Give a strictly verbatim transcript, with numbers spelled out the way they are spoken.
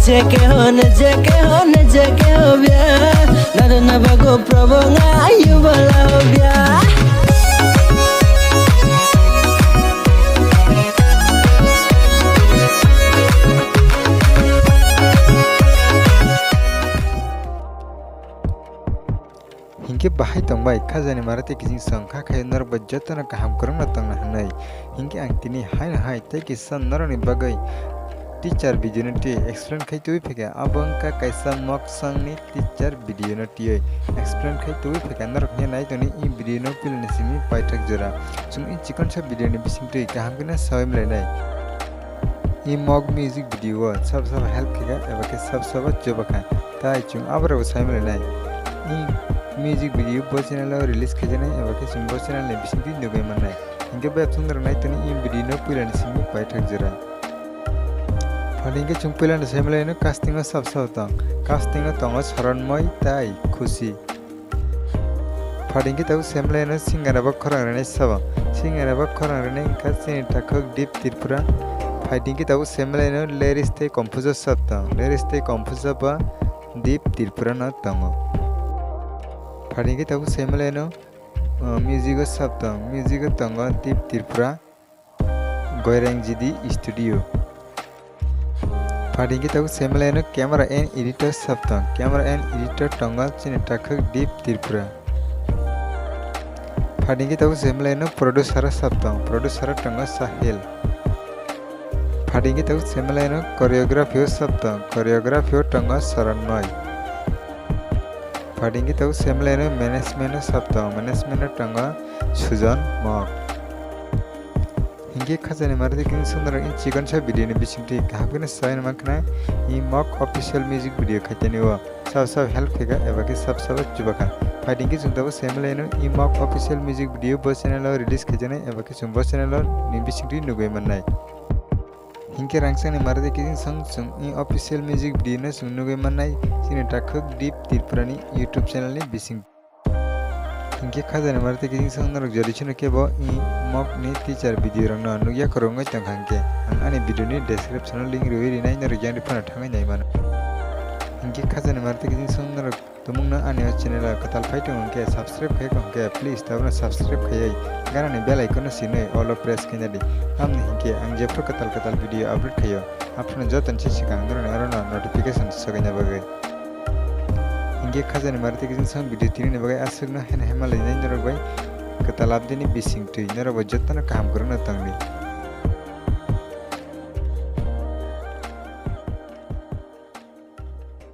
Jeke hone, jeke hone, jeke hobya. Nado na bago probo nga ayu bala hobya. Hinkhe bahai tongbai khajani mara tei kiching song kha khai norok bai jotono kaham kwrwngno tongna hwnwi. Hinkhe ang tini haino hai tei kisa norokni bagwi teacher video no twi explain khai tubui phaikha. Abo wngkha kaisa moksongni teacher video no twiwi explain khai tubui phaikha. Norok hiya nai tongni i video no pilani simi paithak jora. Chwng i chikonsa video ni bisingtwi kaham kheno sawi mlainai. I mok music video o sab sab help khaikha eba khe sab sabo chubakha. Tai chwng aborok bo sai mlainai. I music video bo channel o release khaijaknai eba khe chwng bo channel ni bisingtwi nugwi mannai. Hinkhe bai chwng norok nai tongni i video no puilani simi paithak jora. Phani hinkhe chwng puilano sai mlaino casting o sab sabo tong. Casting o tongo Soronmoi tai Khusi. Phadingkhe tabuk semlaino singara bo khorang rwnai sabo. Singara bo khorang rwnai wngkha chini takhuk Deep Tripura. Phaidingkhe tabuk semlaino lyrics tei composer sab tong. Lyrics tei composer bo Deep Tripura no tongo. Phadingkhe tabuk semlaino, uh, music o sab tong. Music o tongo Deep Tripura. Goireng G D Studio. Phadingkhe tabuk semlaino camera and editor sab tong. Camera and editor tongo chini takhuk Deep Tripura. Phadingkhe tabuk semlaino producer sab tong. Producer tongo Sahil. Phadingkhe tabuk semlaino choreography o sab tong. Choreography o tongo Soronmoi. Phadingkhe tabuk semlaino management o sab tong. Management o tongo Sujon Mok. Hinkhe khajani mara tei kiching song norok i chikonsa video ni bisingtwi kaham kheno sai mankha i mok official music video khaitani o sab sab help khaikha eba khe sab sabo chubakha. Phaidingkhe chwng tabuk semlaino i mok official music video bo channel o release khaijaknai eba khe chwng bo channel o ni bisingtwi nugwi mannai. Hinkhe rangchakni mara tei kiching song chwng i official music video no chwng nugwi mannai chini takhuk Deep Tripura ni YouTube channel ni bising. Hinkhe khajani mara tei kiching song norok jodi chino kebo i mok ni teaser video rok no nukya khorok wngwi tongkha hinkhe ang ani video ni description o link rwi rinai norok yang phano thangwi nai mano. Hinkhe khajani mara tei kiching song norok tumungno ani o channel o kwtal phai tongo hinkhe subscribe khai kho hinkhe please tabukno subscribe khaiwi ganani bell icon no sinwi all o press khaina di. Tamni hinkhe ang jephru kwtal kwtal video upload khaio aphano jotoni se swkang norokni oro no notification swkaina bagwi. Hinkhe khajani mara tei kiching song video tinini bagwi aswkno heno hema lainai norok bai kwtal update ni bisingtwi norok bai jotono kaham kwrwngno tongdi.